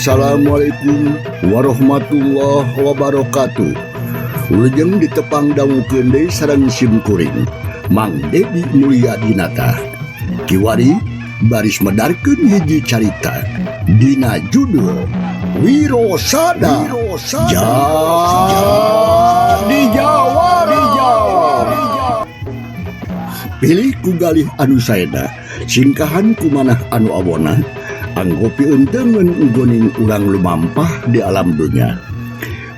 Assalamualaikum warahmatullahi wabarakatuh. Wilujeng ditepang dangukeun deui sareng sim kuring Mang Dedi Mulyadinata. Kiwari baris medarkeun hiji carita dina judul Wiro Sada Jadi Jawara. Pilih ku galih anu saeda, singkahan ku manah anu awona, anggo piunteungeun nggoning urang lumampah di alam dunya.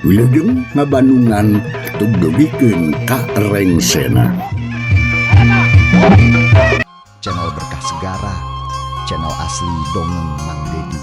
Wilujeng ngabandungan tugdugikeun ka rengsena. Channel Berkah Segara, channel asli Dongeng Mang Dedi.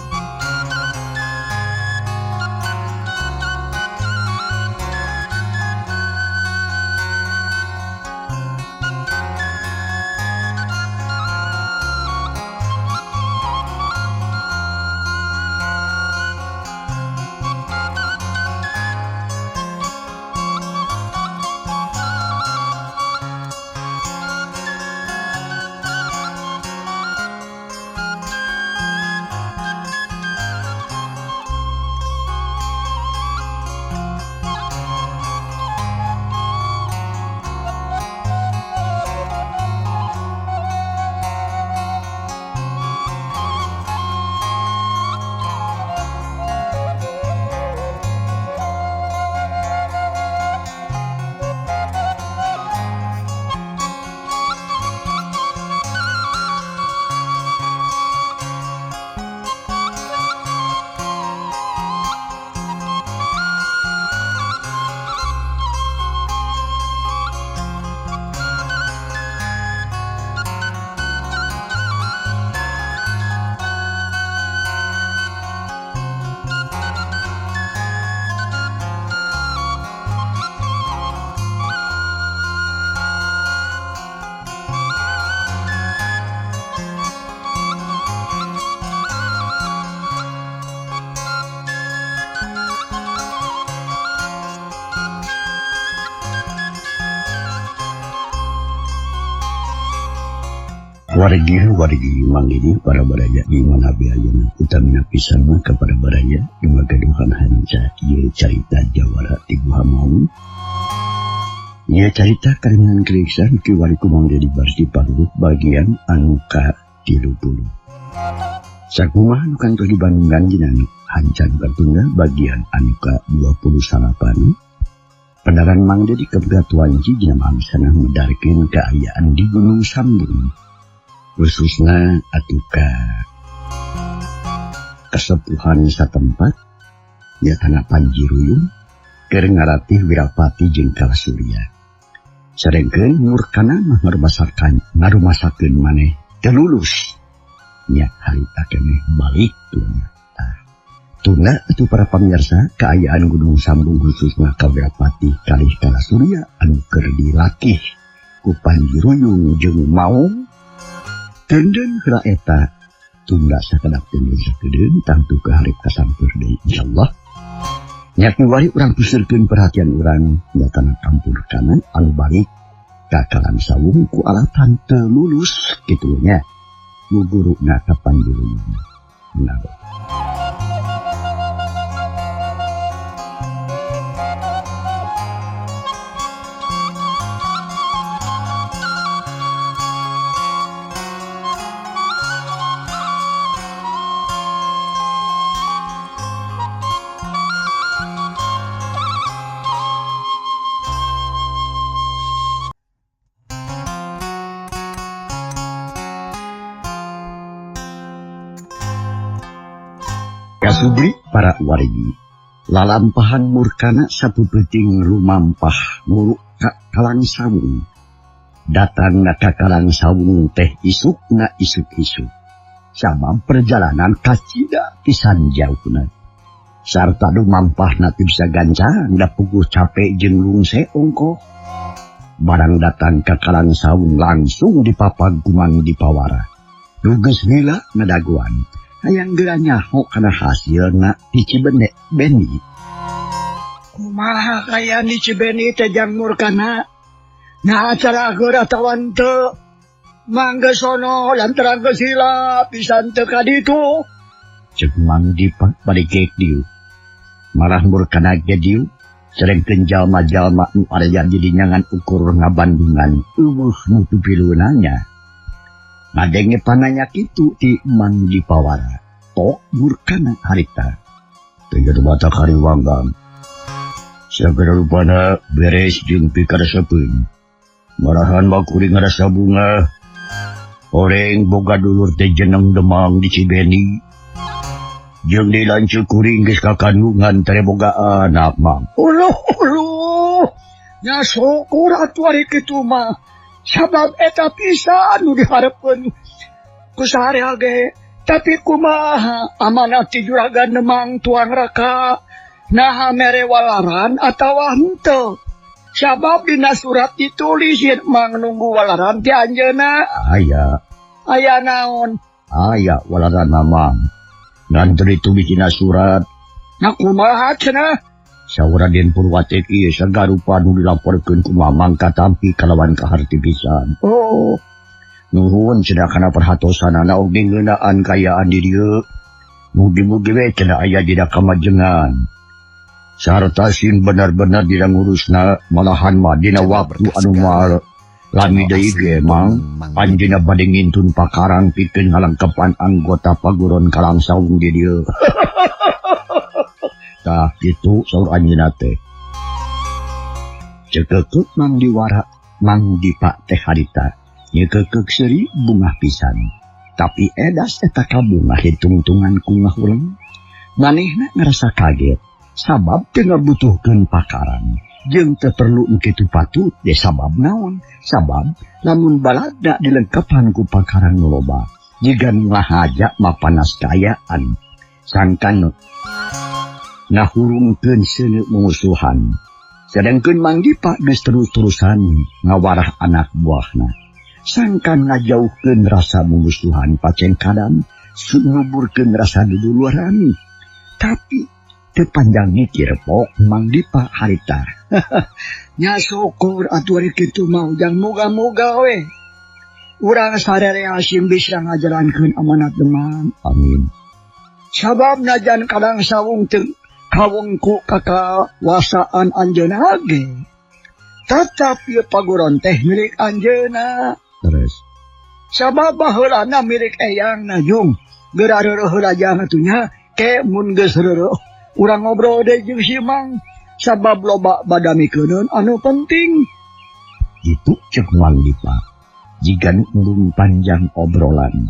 Wargi-wargi mangini para baraya di mana ayeuna utamina pisan mah kepada baraya nu ngagaduhan hanca ieu carita jawara ti Guha Maung. Ieu carita karengan keriksan kiwari ku Mang Dedi Barsi Paruh bagian anu ka-30. Sakumaha nu kantos dibandingkan dina hanca nu katunggal bagian anu ka-28. Pendaran Mang Dedi kebetulan dina mangsana medarkeun kaayaan di Gunung Sambung. Khususna atuka kesepuhan satempat ya tanah Panji Ruyung keur ngaratih Wirapati jeung Kala Surya. Sarengkeun murkana mah ngarumasakeun maneh teu lulus nya harita keneh balik tuna. Tah tuna atuh para pamirsa kaayaan Gunung Sambung khususna ka Wirapati kalih Kala Surya anu keur dilatih ku Panji Ruyung jeung Maung. Tenden heula eta tunda sakedap tenden sakedeung tangtu ka hareup kasampeur deui insyaallah. Nya kiwari urang puseurkeun perhatian urang nyatana kampur kanan anu balik ka Kalang Sawung ku alatan teu lulus kitu nya. Nu guruna ka Panji Ruyung. Nah. Kasubri para wargi lalampahan murkana satu peuting lumampah muruk ka Kalang Sawung. Datang na ka Kalang Sawung teh isukna isuk-isuk. Sabab perjalanan kacida pisan jauhna. Sarta lumampahna teu bisa gancang da puguh capek jeung lungse ongkoh. Barang datang ka Kalang Sawung langsung dipapag ku Mang Dipawara. Nu geus lila ngadagoan. Hayang geura nyaho kana hasilna ti Cibende Beni. Kumaha kaayaan di Cibeni teh jang murkana? Nah acara geura atawa teu? Mangga sono lantaran geus hilap pisan teu ka ditu. Cek Mang Dipa bari geek dieu. Marah murkana ge dieu sedengkeun jalma-jalma nu aya di dinya ngan ukur ngabandungan eueuh nu pipilueunana nya. Ngadenge pananya kitu ti Mang Dipawara. Tok murkana harita. Teu jadi batak hariwanggang. Sagala rupana beres jeung pikaresepeun. Marahan mah kuring ngarasa bunga. Oreng boga dulur teh jeneng Demang di Cibeni. Jeung di lanceuk kuring geus kakandungan tere boga anak mang. Uluh uluh. Nya syukur atuh ari kitu mah. Sabab eta pisan nu diharepkeun ku sarea ge. Tapi kumaha amanat ti juragan Demang tuang raka naha mere walaran atawa henteu. Sabab dina surat ditulis yen Mang nunggu walaran ti anjeunna. Aya. Aya naon? Aya walaran Mang. Ngan teu ditulis dina surat. Nah kumaha cenah? Saur Raden Purwa teh ieu sagarupa nu dilaporkeun ku Mamang katampi kalawan kaharti pisan. Oh, nuhun cenah kana perhatosanana oge ngeunaan kaayaan di dieu. Mugi-mugi we cenah aya dina kamajengan. Sarta sin benar-benar dina ngurusna malahan mah dina waktu anu mah lami deui ge Mang. Anjeunna bade ngintun pakarang pikeun ngalengkepan anggota paguron Kalangsaung di dieu. Tah kitu saur anjeunna teh. Cekekeuk Mang Diwara, Mang Dipa teh harita. Nyekekeuk seuri bungah pisan. Tapi edas eta kabungah hitungtungan ku ngahuleng. Manehna ngarasa kaget sabab teu ngabutuhkeun pakaran. Jeung teu perlu nu kitu patut de sabab naon? Sabab lamun balada dilengkepan ku pakaran nu loba, jiga nu ngahaja mah panas kaayaan. Sangkan ngahurungkeun seuneu mumusuhan. Sedengkeun Mang Dipa geus terus-terusan ngawarah anak buahna. Sangkan ngajauhkeun rasa mumusuhan paceng kadang nyuburkeun rasa duduluran. Tapi teu panjang mikir pok Mang Dipa harita. Nya syukur atuh ari kitu mah ujang moga-moga we. Urang sararea sim bisa ngajalankeun amanat Demang. Amin. Sabab najan kadang sawung teu kawengku kakawasaan anjeunna ge. Tetap ieu paguron teh milik anjeunna. Terus. Sabab baheulana milik eyangna jung. Geura reureuh heula jang atuh nya ke mun geus reureuh urang ngobrol deui jeung si Mang. Sabab loba badamikeun anu penting. Kitu ceuk Mang Dipa. Jiga nu embung panjang obrolan.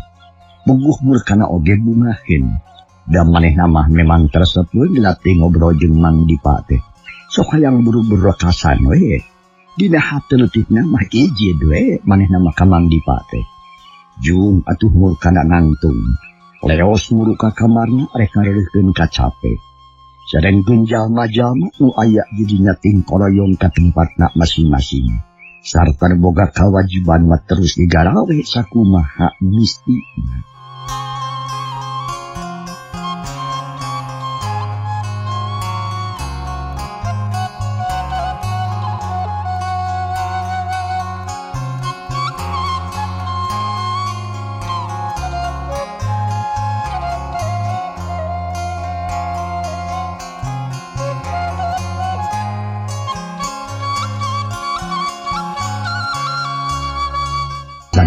Puguh murkana oge bungaheun. Da manehna mah memang teresep we dilatih ngobrol jeung Mang Dipa teh. Sok hayang buru-buru rekasan we. Dina hate leutikna mah ijid we manehna mah ka Mang Dipa teh. Jung atuh murkana nangtung. Leos muru ka kamarna rek ngareureurkeun kacape. Sadengkeun jalma-jalma nu aya di dinya tingkoroyong ka tempatna masing-masing. Sarta boga kawajiban mah terus digarawe sakumaha mistina.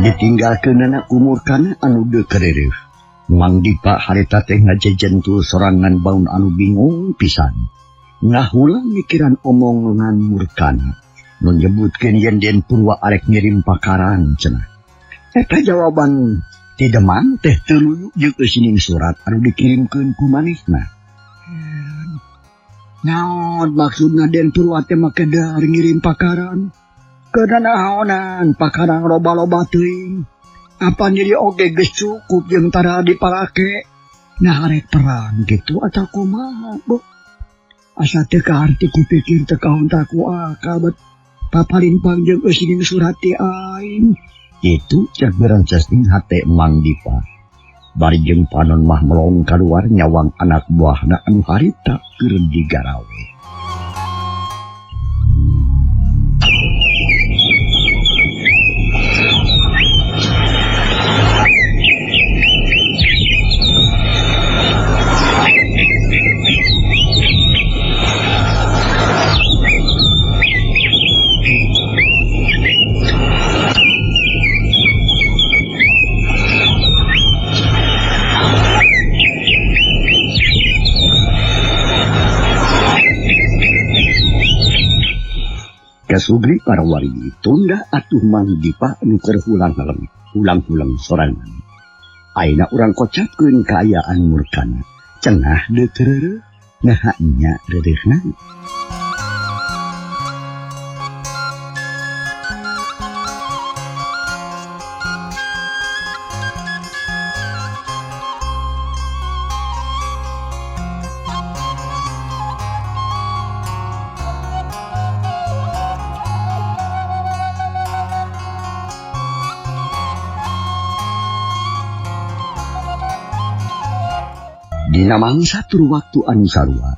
Ditinggalkeunana ku murkana anu deukeureuh. Mang Dipa harita teh ngajejentul sorangan baun anu bingung pisan. Ngahulang mikiran omongan murkana nu nyebutkeun yen Den Purwa arek ngirim pakaran cenah. Eta jawaban ti Demang teh teu luyu jeung eusining surat anu dikirimkeun ku manehna. Naon maksudna Den Purwa teh make dar ngirim pakaran? Kedanaonan pakarang loba-loba teuing. Apa diri oge geus cukup jeung tara diparake. Nah arek perang gitu atau kumaha bu? Asa teu kaharti ku pikir teu kahonta ku akal bet. Papalimpang jeung eusining surat ti aing. Kitu cek berencesning hate Mang Dipa. Bari jeung panon mah melong kaluar nyawang anak buahna anu harita keur digarawe. Kasugri para wargi tunda atuh Mang Dipa nu keur hulang-huleng hulang-huleng sorangan. Ayeuna urang kocapkeun kaayaan murkana. Cenah deuk reureuh naha nya reureuhna. Dina mangsa tur waktu anu sarua,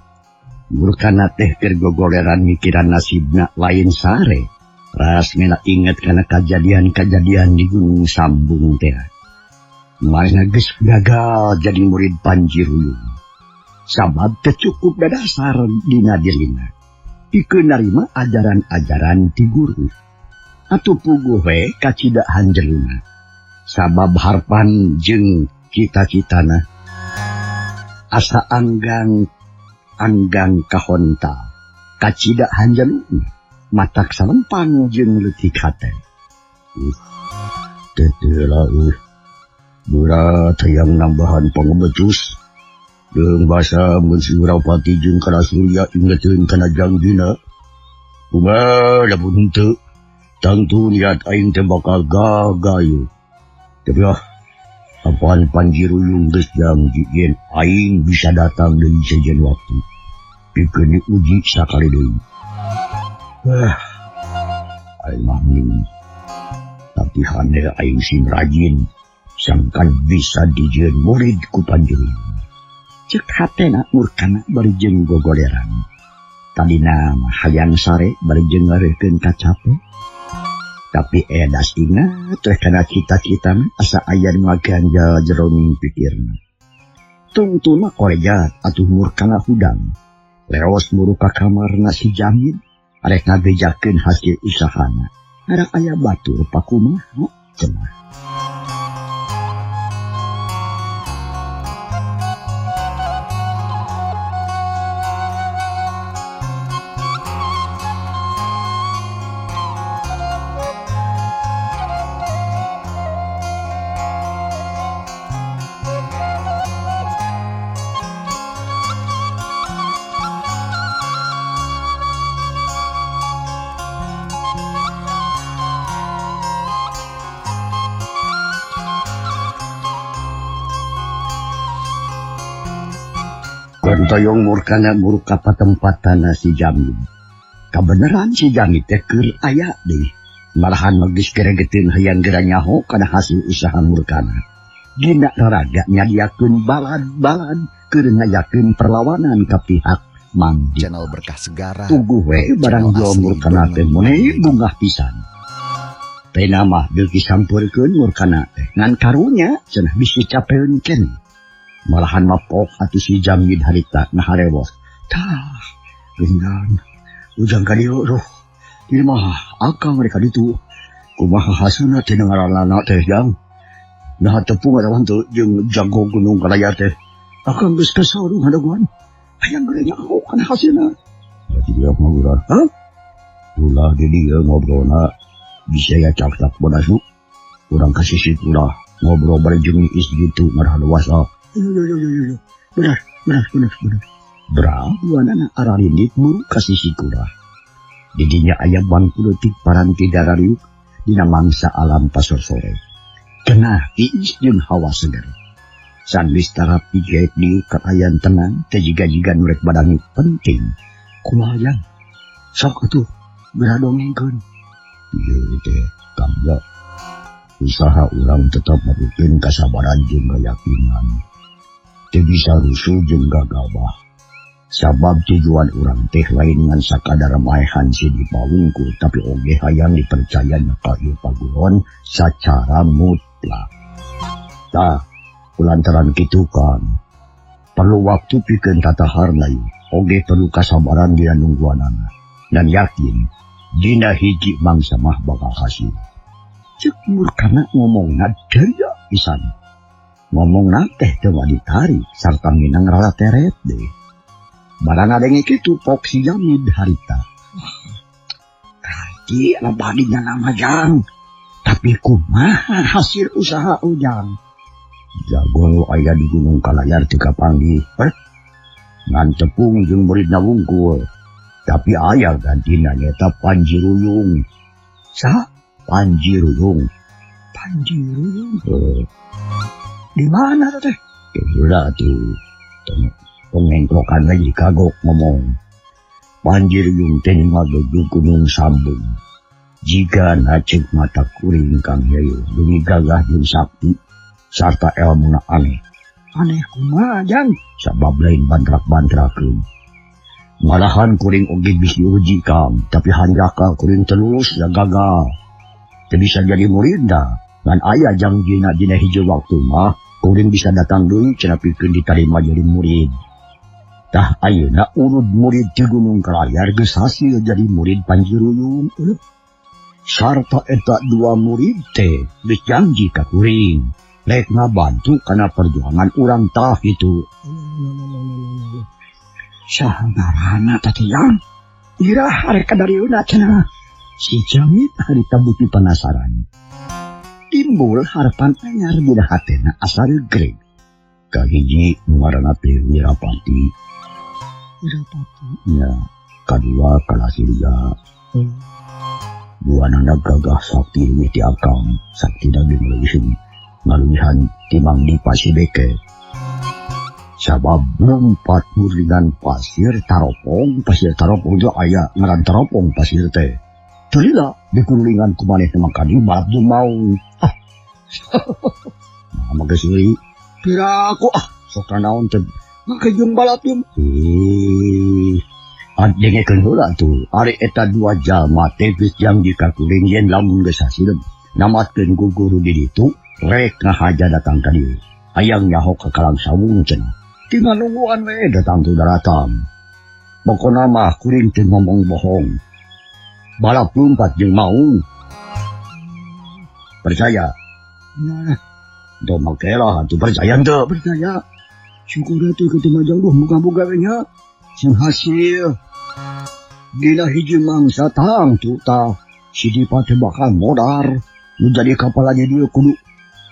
murkana teh keur gogoleran mikiran nasibna lain sare. Rasmena inget kana kajadian-kajadian di Gunung Sambung teh. Manehna geus gagal jadi murid Panji Ruyung. Sabab teu cukup dadasar dina dirina. Pikeun narima ajaran-ajaran ti guru. Atuh puguh we kacida hanjeluna. Sabab harpan jeung cita-citana asa anggang anggang kahontal kacida hanjaluna matak salempang jeung leutik hate. Teu teu lah berat hayang nambahan pangebecus deung basa mun si Wirapati jeung Kala Surya ingeteun kana jangjina. Kumaha lamun henteu tangtu niat aing teh bakal gagal. Tapi ah apaan Panji Ruyung geus janji yen aing bisa datang deui sejen waktu. Pikeun diuji sakali deui. Aing mah mending tapi hane aing sing rajin sangkan bisa dijieun murid ku Panji Ruyung. Cek hatena murkana bari jeung gogoleran. Tadina mah hayang sare bari jeung ngareuhkeun kacape. Tapi edas ingat teh kana cita-citana asa aya nu ngaganjal jeroning pikirna. Tungtuna korejat atuh murkana hudang. Leos muru ka kamarna si Jamid arek ngabejakeun hasil usahana. Arek aya batur pakumaha cenah. Toyong murkana murka patempatana si Jamid. Kabeneran si Jamid teh keur aya deui. Malahan mah geus geregeteun hayang geura nyaho kana hasil usaha murkana. Dina raraga nyadiakeun balad-balad keur ngayakeun perlawanan ka pihak Mang Dipa. Channel Berkah Segara. Tuguh we barang Channel jual asli murkana teh dongeng meni Mandi. bungah pisan. Tena mah deuk disampeurkeun murkana teh. Ngan karunya cenah bisi capeun keneh. Malahan mapok atuh si Jamid harita naharewos. Tah, geuningan ujang ka dieu duh. Ieu mah akang rek ka ditu. Kumaha hasilna teh ngaranana teh jang. Nah tepung atawa henteu jeung jago gunung kalaya teh. Akang geus kesel duh ngadaguan. Hayang geura nyaho kana hasilna. Berarti dia ngobrol. Hah? Ulah di dieu ngobrolna bisa ya cak-cak bodasu. Urang ka sisi ulah ngobrol bari jeung is gitu ngarah luasa. Yo yo yo yo yo. Benar, benar, benar, benar. Bra, duanana ararindit buru ka sisi kurah. Didinya aya bangku leutik paranti darariuk dina mangsa alam pasar sore. Kena tiis jeung hawa seger. Sanggeus tarap digeek diuk kaayan tenang teh jiga-jiga nu rek badangi penting. Kumaha jang? Sok atuh geura dongengkeun. Ieu teh Kang ya. Usaha urang tetap merlukeun kasabaran jeung keyakinan. Teu bisa rusuh jeung gagabah. Sabab tujuan urang teh lain ngan sakadar maehan si Dipa wungkul, tapi oge hayang dipercaya ka ieu paguron sacara mutlak. Tah, kulantaran kitu kan perlu waktu pikeun tataharna ieu, oge perlu kasabaran dina nungguanana. Dan yakin dina hiji mangsa mah bakal hasil. Cek murkana ngomongna daya pisan. Ngomongna teh teu ditarik sarta minang rada teret deh. Barang adenge kitu pok si Jamid harita. Pasti lebah dinya nama jang. Tapi kumaha hasil usaha Ujang? Jago nu aya di Gunung Kalayar teu kapanggih. Ngan tepung jeung muridna wungkul. Tapi aya gantina nyaeta Panji Ruyung. Saha? Panji Ruyung. Panji Ruyung. Di mana teh? Heula tuh. Pengengklokan lagi kagok ngomong. Panji Ruyung teh ngagejuk Gunung Sambung. Jika nacek mata kuring Kang Yayu dugi gagah jeung sakti sarta elmuna aneh. Aneh kumaha jang? Sabab lain bantrak-bantrakeun. Malahan kuring oge geus diuji Kang, tapi hanjakal kuring teu lulus ya gagal. Teu bisa jadi muridna. Ngan aya jangjina dina hiji waktu mah kuring bisa datang deui cenah pikeun ditarima jadi murid. Tah ayeuna urut murid ti Gunung Kalayar geus hasil jadi murid Panji Ruyung. Sarta eta dua murid teh geus janji ka kuring rek ngabantu kana perjuangan urang tah kitu. Saha ngaranna teh Jang? Irah arek kadariuna cenah. Si Jamit harita beuki penasaran. Timbul harapan anyar dina hatena asa regreg. Kahiji nu ngaranna teh Wirapati. Wirapati. Nya, kadua Kalasirya. Duanana gagah sakti leuwih ti akang, sakti daging ngaluwihan timang di Pasibeke. Sabab lumpat muringan pasir taropong itu aya ngaran taropong pasir teh. Teu lila dikurulingan ku maneh teh mangkani balap jeung maung. Ah. Nah, mangke seuri piraku ah sok naon teh mangke jeung balap jeung. Ih. Dengekeun heula tuh, ari eta dua jalma teh geus janji ka kuring yen lamun geus hasil namatkeun ku guru di ditu rek ngahaja datang ka dieu. Hayang nyaho ka Kalang Sawung cenah. Tinggal nungguan we datang tu daratan. Pokona mah kuring teu ngomong bohong. Balap lumpat jeung maung. Percaya? Nah, do make lah atuh percaya henteu? Percaya. Syukur atuh kitu mah jang duh muga-muga we nya. Sing hasil. Dina hiji mangsa tangtu tah si Dipa teh bakal modar. Nu jadi kapala di dieu kudu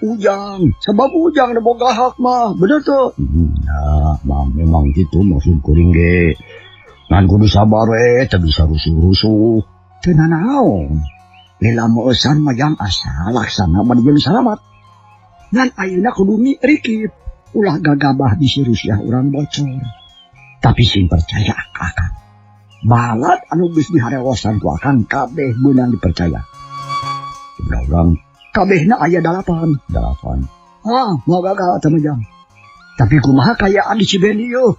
Ujang, sebab Ujang nu boga hak mah, bener teu? Nah, mah memang kitu maksud kuring ge. Ngan kudu sabar we, teu bisa rusuh-rusuh. Teu nanaon. Lila moosan mah jang asa laksana bari jeung salamat. Ngan ayeuna kudu rikip, ulah gagabah bisi rusiah urang bocor. Tapi sing percaya ka akang. Balad anu geus diharewosan ku akang kabeh beunang dipercaya. Seberapa orang? Kabehna aya 8. 8. Ah, moal gagal atuh mah jang. Tapi kumaha kayaan di Cibendi yeuh?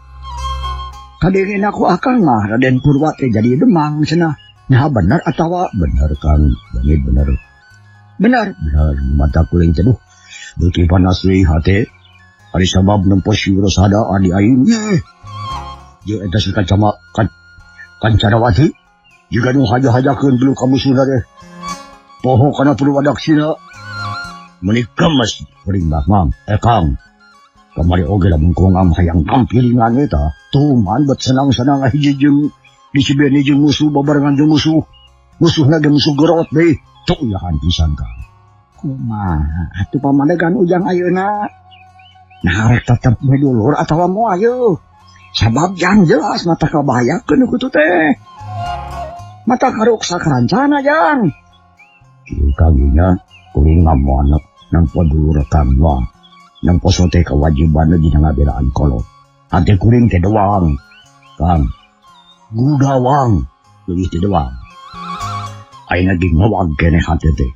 Kadengena ku akang mah Raden Purwa teh jadi demang cenah. Nah bener atawa bener Kang, jadi bener. Bener. Bener mata kuring teh duh. Beuki panas deui hate. Ari sabab nempo si Rosada adi aing. Jeung eta si kacama Kancanawati jiga nu haja-hajakeun dulu ka musuhna teh. Poho kana Purwadaksina. Meuni gemes kuring mah Mang. Kang. Kamari oge lamun kuang hayang tampilingan eta, tuman bet senang-senang hiji jeung di Cibendi jeung musuh babarengan jeung musuh. Musuhna ge musuh gerot deui. Teu uyahan pisan Kang. Kumaha atuh pamadegan Ujang ayeuna? Nah rek tetep we dulur atawa moal yeuh. Sabab jang jelas mata kabahayakeun nu kitu teh. Mata karuksak rancana jang. Kieu kaginya kuring ngamoanek nempo dulur kang mah. Nempo sote kewajibanna dina ngabelaan kolot. Hate kuring teh dewang. Kang gudawang leuwih teh dewang. Ayeuna ge ngawag keneh hate teh.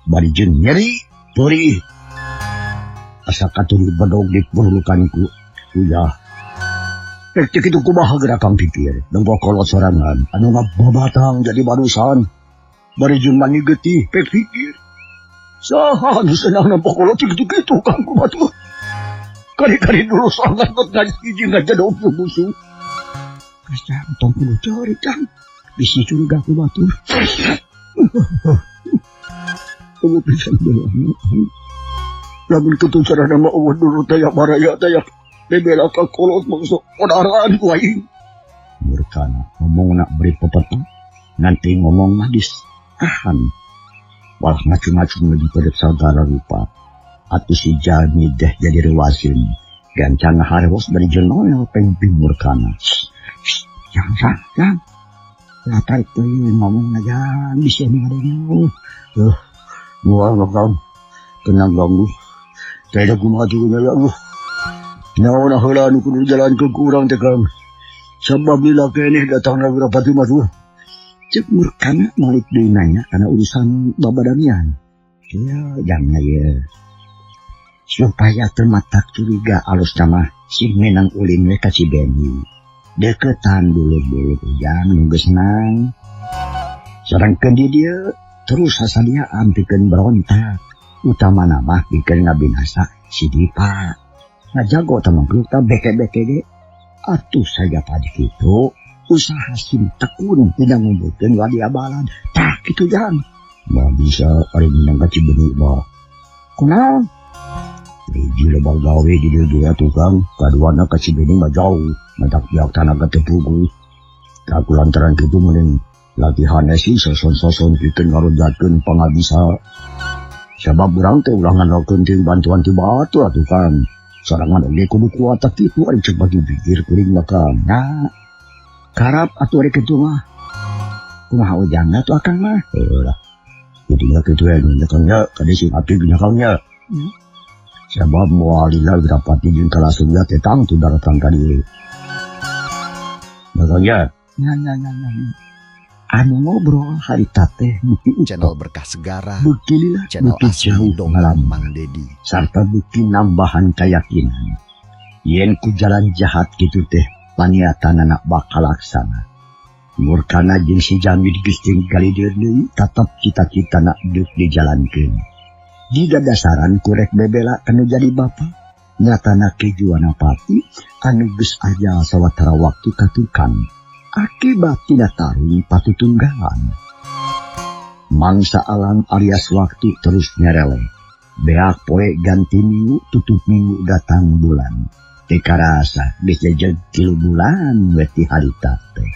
Bari jeung nyeri perih. Asa katuri bedog diperlukan ku uyah. Rek teh kitu kumaha geura Kang pikir. Nempo kolot sorangan anu ngababatang jadi barusan. Bari jeung mani getih pek pikir. Saha anu senang nempo kolot kitu-kitu Kang kumaha tuh. Kali-kali dulu sangat bet ngaji jeung ngajadog musuh. Geus jang tong kudu ceurik Kang. Bisi curiga ku batur. Eueuh pisan belana. Lamun kitu carana mah eueuh dulu teh ya baraya teh ya. Bebela ka kolot maksud odaran ku aing. Murkana ngomong nak beri pepetang, nanti ngomong madis. Murkahan. Walah ngacung-ngacung lagi pada sagala rupa. Atuh si Jalmi deh jadi rewasin. Gancang harewos dari jenoel pengping Murkana. Jangan, jangan. Lata itu ngomong aja bisa dengerin. Gua bakal kena ganggu. Saya kumaha juga ya Allah. Naon heula nu kudu jalankeun ku urang teh Kang. Sabab lila keneh datangna Wirapati mah tuh. Cek Murkana malik deui nanya kana urusan babadamian. Ieu jamna ieu. Supaya teu matak curiga alus mah sing menang ulin we ka si Beni. Deketan dulur-dulur ujang nu geus nang. Sarengkeun di dieu terus sasadiaan pikeun berontak. Utamana mah pikeun ngabinasa si Dipa. Ngajago teman kita beke-beke ge. Atuh saja tadi kitu usaha sim tekun tidak ngumpulkeun wadi abalan. Tah kitu jang. Mah bisa ari menang ka Cibeni mah. Kunaon? Hiji loba gawe di dieu ge atuh Kang, kaduana ka Cibeni mah jauh, matak pihak tanaga teu puguh. Tah lantaran kitu meureun latihan sih soson-soson pikeun ngaronjatkeun pangabisa. Sabab urang teh ulah ngandalkeun ti bantuan ti batur atuh Kang. Sorangan oge kudu kuat tah kitu ari cek bagi pikir kuring mah Kang. Nah, karap atuh ari kitu mah. Kumaha ujangna tuh akang mah? Heuh lah. Jadi nya kitu we nya Kang nya, kade sing apik nya Kang nya. Sabab moal lila Wirapati jeung Kalasurya teh tangtu daratang ka dieu. Nya Kang nya. Nya nya nya nya. Anu ngobrol harita teh beuki channel Berkah Segara, beuki lila, channel beuki asli jauh dongeng ngalamun. Mang Dedi. Sarta beuki nambahan keyakinan. Yen ku jalan jahat kitu teh paniatanana bakal laksana. Murkana jeung si Jamid geus tinggal dieu deui tetep cita-citana deuk dijalankeun. Di dadasaran kurek bebela kanu jadi bapa, nyatana Ki Juwana Pati anu geus aya sawatara waktu katukang. Akibat tidak tarung patutunggalan. Mangsa alam alias waktu terus nyerele. Beak poe ganti minggu tutup minggu datang bulan. Teu karasa geus jejeg 3 bulan we ti harita teh.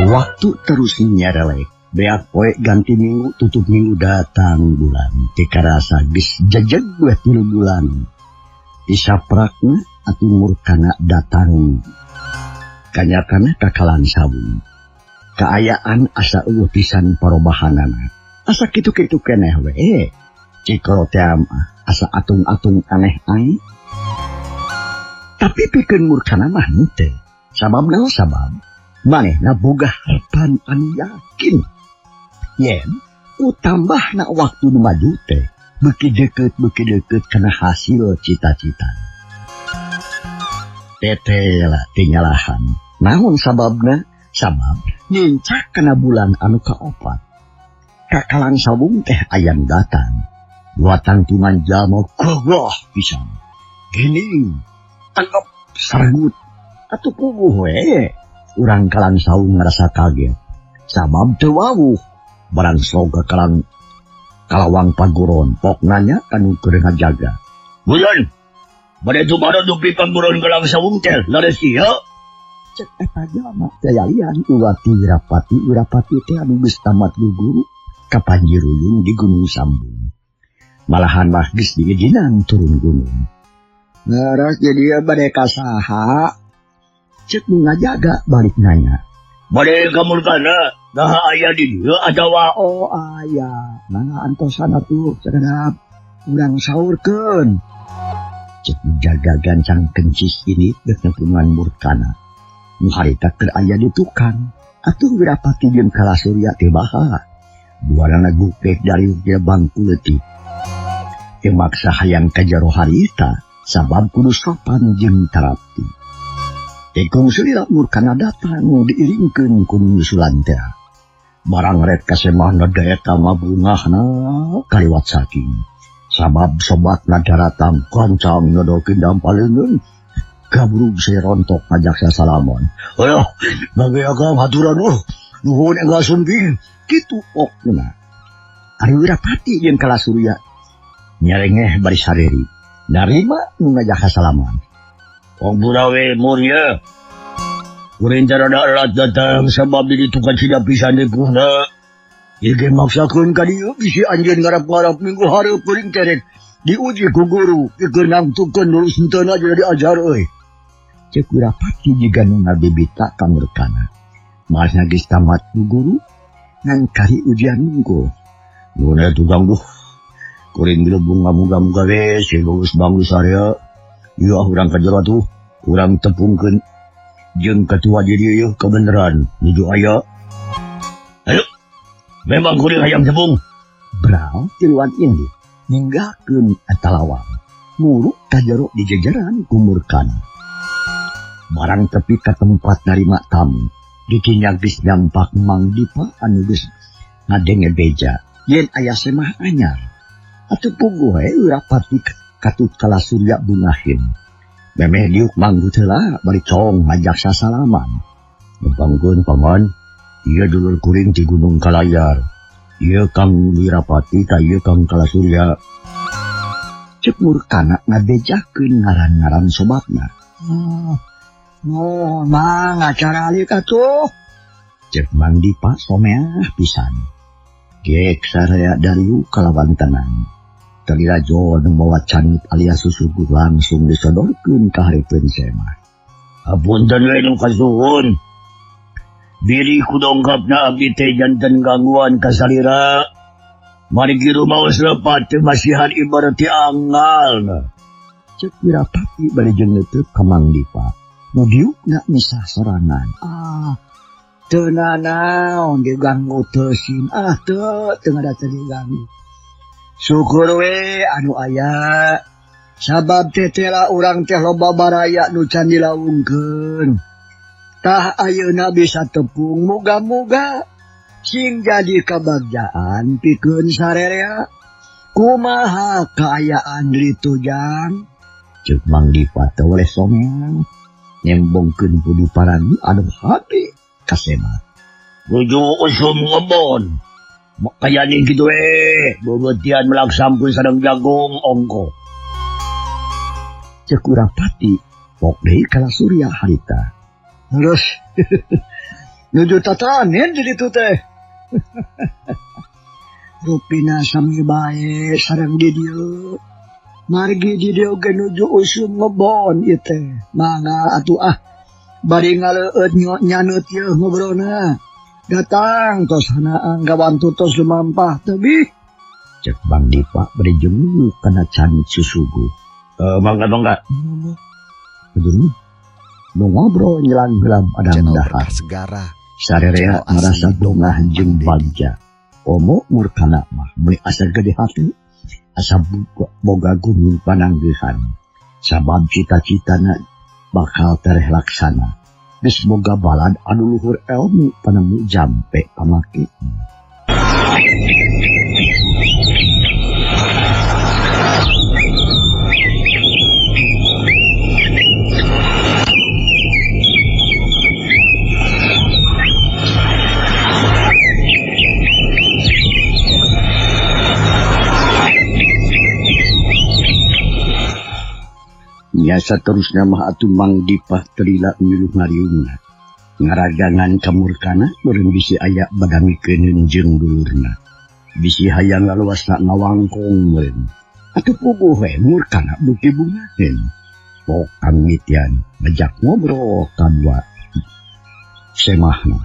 Waktu terus nyerelek, beak poe ganti minggu tutup minggu datang bulan. Teu karasa geus jejeg we 3 bulan. Isaprakna atuh Murkana datang. Kanyatana ka Kalang Sawung. Kaayaan asa eueuh pisan parobahanana. Asa kitu-kitu keneh we. Cikoro teh asa atung-atung aneh aing. Tapi pikeun Murkana mah henteu. Sabab naon sabab? Manehna boga harapan anu yakin. Yen utambahna waktu nu maju teh beuki deukeut kana hasil cita-cita. Tetela teu nyalahan. Naon sababna? Sabab nincak kana bulan anu kaopat. Ka Kalang Sawung teh ayam datang. Dua tangtungan jalma gogoh pisan. Gini, tanggap sargut atuh puguh we. Urang Kalang Sawung ngerasa kaget. Sabab teu wawuh. Barang soga kalang kalawang paguron pok nanya kanu keur ngajaga. Bulan, bade tumaro dupi paguron Kalang Sawung teh lares ieu. Cek eta jalma teh yalian Iwati Wirapati. Wirapati teh anu geus tamat guguru ka Panjiruyung di Gunung Sambung. Malahan mah geus diizinan turun gunung. Laras jadi bade ka saha? Cek nu ngajaga balik nanya. Bade ka Murkana, naha aya di dieu atawa oh aya. Mangga antosan atuh sakedap urang saurkeun. Cek nu jaga gancang kencis ini deuk nepungan Murkana. Nu harita keur aya di tukang. Atuh Wirapati jeung Kalasurya teh baha. Duanana gupek dari bangku leutik. Teu maksa hayang ka jero harita sabab kudu sopan jeung tarapti. Tekung sulira Murkana datang diiringkeun ku nyusulan teh. Barang rek ka semahna eta mah bungahna kaliwat saking. Sabab sobatna daratang kancang nyodorkeun dampaleungeun. Kabrug serontok ngajak sasalaman. Aduh, bagi agam haturan nuhun enggal sumping. Kitu okna. Ari Wirapati jeung Kalasurya nyarengeh bari sareri. Narima nu ngajak salaman. Wong burawe mun ye. Kuring tarada erat datang sabab di ditu kacida pisan depuhna. Ieu ge maksakeun ka dieu bisi anjeun ngarap-ngarap minggu hareup kuring terek diuji ku guru pikeun nangtukeun lulus henteu jadi diajar euy. Cek Wirapati jiga nu ngabibita ka Murkana. Maasna geus tamat ku guru ngan kari ujian minggu. Nuhun tukang duh. Kuring dilebung ngamuga-muga we sing lulus banglu sarea. Ieu ah urang ka jero atuh, urang tepungkeun jeung ketua di dieu yeuh kebenaran nuju aya. Ayo. Memang kuring hayang tepung. Brau tiluan indit ninggalkeun eta lawang. Muruk ka jero di jejeran ku Murkana. Barang tepi ka tempat narima tamu, dikinya geus nyampak Mang Dipa anu geus ngadenge beja yen aya semah anyar. Atuh puguh we Wirapati katut Kalasurya bungahin. Memeh diuk manggut heula bari cong ngajak sasalaman. Nepangkeun paman, ieu dulur kuring ti Gunung Kalayar. Ieu Kang Wirapati ka ieu Kang Kalasurya. Cek Murkana ngabejakeun ngaran-ngaran sobatna. Oh, mang acara alik atuh. Cek Mang Dipa someah pisan. Gek saraya dariu kalawan tenang. Telira jo nu mawa canit alias susuguh langsung disodorkeun ka hareupeun semah. Apunten we nu kasuhun. Biri kudongkapna abdi teh janten gangguan ka salira. Margi rumaos lepat teu masihan ibarat ti angalna. Cek Wirapati bari jeung neuteuk ka Mang Dipa. Nu diukna misah sorangan. Ah, teu nanaon diganggu teu sin. Ah, teu teu ngada teu diganggu. Syukur we anu aya. Sabab tetela urang teh loba baraya nu can dilaungkeun. Tah ayeuna bisa tepung muga-muga sing jadi kabagjaan pikeun sarerea. Kumaha kaayaan ditu jang? Ceuk Mang Dipa teh oleh someang. Nembongkeun budi parani anu hati ka semah. Nuju usum ngebon. Makayani kitu we, beubeutian melak sampun sareng jagung ongko. Ceuk Wirapati pok deui Kalasurya harita. Terus nuju tatanen di ditu teh. Rupina sami bae sareng di dieu. Margi di dieu ge nuju usum ngebon ieu teh. Mangga atuh ah bari ngaleueut nyaneut ieu ngobrolna. Datang tos hanaang gawantu tos lumampah tebih. Cek Bang Dipa bari jemu kana canit susuguh. Mangga mangga. Kudu nu ngobrol nyelang gelap adang dahar. Sarerea ngarasa dongah jeung bagja. Omo Murkana mah meuli asa gede hati. Asa boga gunung pananggehan. Sabab cita-citana bakal tereh laksana. Geus boga balad anu luhur elmu panemu jampe pamake. Nyasa terusna mah atuh Mang Dipah telila milu ngariungna. Ngaragangan ka Murkana meureun bisi aya badamikeun jeung dulurna. Bisi hayang laluasna ngawangkong meureun. Atuh puguh we Murkana beuki bungaheun. Pok kangmitian ngajak ngobrol kadua semahna.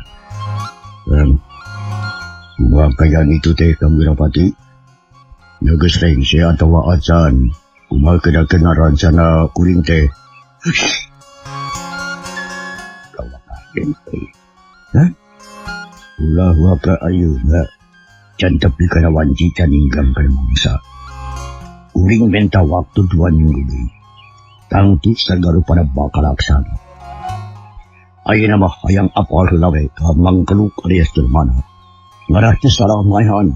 Kumaha kaayaan itu teh Kang Wirapati? Geus rengse atawa acan? Kumaha kena-kena rancana kuring teh. Hah? Ulah waka ayeuna can tepi kana wanci can ninggang kana mangsa. Kuring minta waktu 2 minggu deui. Tangtu sagarupana bakal laksana. Ayeuna mah hayang apal heula we ka mangkeluk alias jelmana. Ngarah teh salah maehan.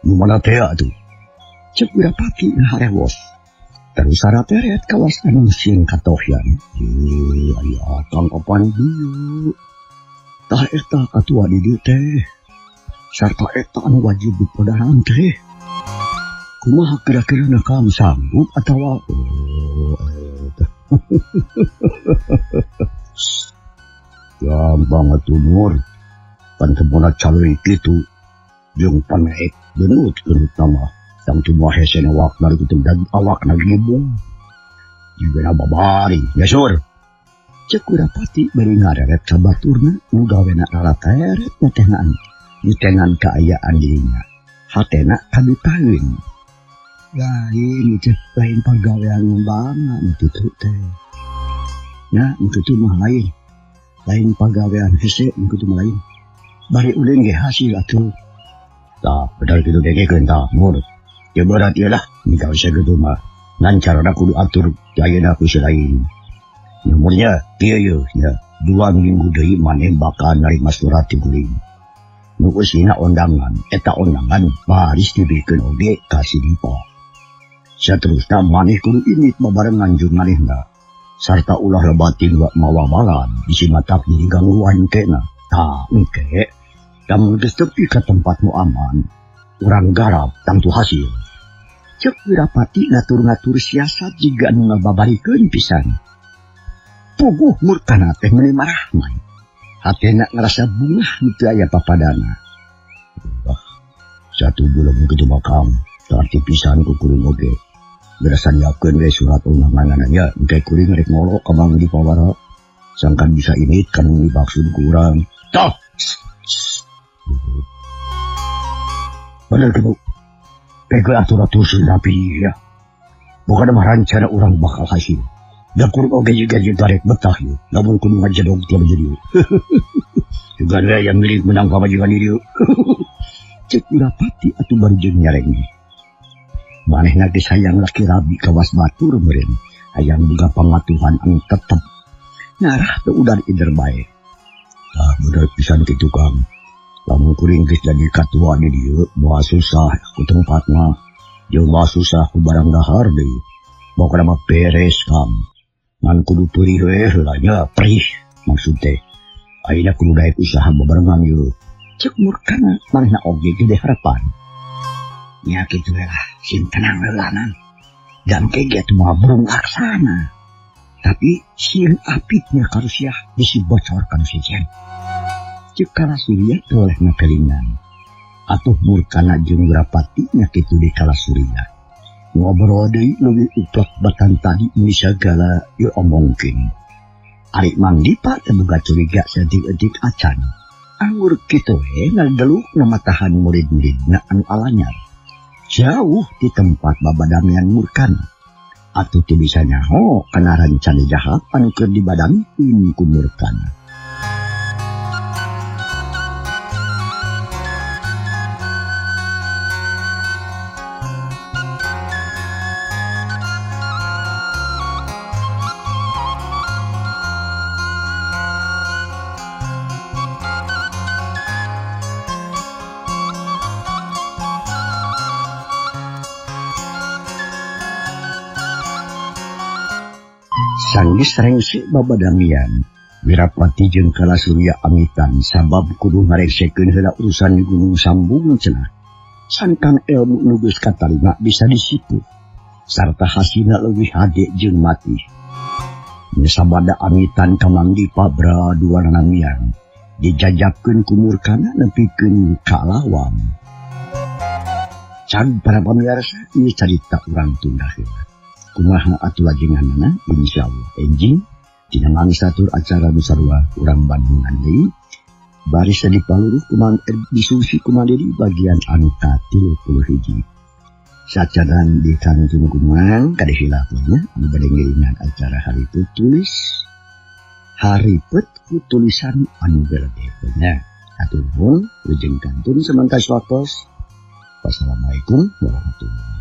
Nu mana teh atuh? Cek Wirapati harewos. Terus sarateret kawas anu sieun katohyan. Ye aya akang kapan dieu? Tah eta katua di dieu teh. Sarta eta anu wajib dipodaran teh. Kumaha kira-kira na kang sanggup atawa oh, eta. Gampang atuh mur. Pan temona calui kitu jeung paneek geunut-geunut nama. Tangtu mah hese awakna kitu dan awakna gibung. Juga babari, ya sur. Cek Wirapati bari ngareret ka baturna nu gawena rarateret nyetengan. Nyetengan kaayaan dirinya. Hatena kadutaeun. Lain teh lain pagawean banget kitu teh. Nya kitu mah lain. Lain pagawean hese kitu mah lain. Bari ulin ge hasil atuh. Tah, bener kitu degekeun tah, mur. Ya berat ieu lah, nikah sakitu mah. Ngan carana kudu atur ayeuna ku lain. Nomornya kieu yeuh nya 2 minggu deui maneh bakal narima surat ti kuring. Nu eusina undangan, eta undangan baris dibikeun oge ka si Dipa. Saterusna maneh kudu indit babarengan jeung manehna. Sarta ulah lebatin mawa balan bisi matak jadi gangguan kena. Tah engke lamun geus tepi ka tempat nu aman, urang garap tangtu hasil. Cek Wirapati ngatur-ngatur siasat jiga anu ngababarikeun pisan. Puguh murkana teh meuni marahmai. Hatena ngerasa bungah nu teu aya papadana. Wah, 1 bulan kitu mah Kang, tarti pisan ku kuring oge. Geus nyiapkeun we surat undanganna nya, engke kuring rek ngolok ka Mang Dipawara. Sangkan bisa init kan dimaksud ku urang. Tah. Bener kitu. Pegel atur-atur sinapi ya. Bukan mah rencana urang bakal hasil. Da kuring oge juga rek betah yeuh. Lamun kudu ngajedog tiap jadi. Juga we yang milik menang pamajikan dieu. Cek Wirapati atuh bari jeung nyarenge. Manehna geus hayang laki rabi kawas batur meureun. Hayang boga pangatuhan anu tetep. Ngarah teu udar ider bae. Tah bener pisan kitu Kang. Lamun kuring geus jadi katua di dieu, moal susah ku tempat mah. Jeung moal susah ku barang dahar deui. Pokona mah beres Kang. Ngan kudu perih we heula nya, perih maksud teh. Ayeuna kudu daek usaha bebarengan yeuh. Cek murkana manehna oge gede harapan. Nya kitu we lah, sing tenang we lah nan. Dan ke ge atuh moal burung laksana. Tapi sieun apitnya karusiah bisi bocor kanu sejen. Cek Kala Surya toleh ngakelingan. Atuh murkana jeung Wirapati nya kitu di Kala Surya. Ngobrol deui leuwih uplek batan tadi meuni sagala ieu omongkeun. Ari Mang Dipa teh boga curiga saeutik-eutik acan. Anggur kitu we ngadeluk ngamatahan murid-muridna anu alanyar. Jauh di tempat babadamian murkana. Atuh teu bisa nyaho kana rencana jahat anu keur dibadamikeun ku murkana. Sanggeus rengse babadamian, Wirapati jeung Kala Surya amitan sabab kudu ngareksekeun heula urusan di Gunung Sambung cenah. Sangkan ilmu nu geus katarima bisa disipu, sarta hasilna leuwih hade jeung mati. Nya sabada amitan ka Mang Dipa bra dua nanamian, dijajabkeun ku murkana nepikeun ka lawang. Can para pamirsa, ieu carita urang tunda heula. Kumaha atuh lajenganana insyaallah enjing dina mangsa tur acara nu sarua urang Bandungan deui baris di paluruh kumaha diskusi kumadiri bagian anu ka-31. Sacaran di kantun kumang kade hilapnya anu bade ngiringan acara hari itu tulis Haripet ku tulisan anu geledek nya. Hatur nuhun, wilujeng kantun samantas waktos. Wassalamualaikum warahmatullahi.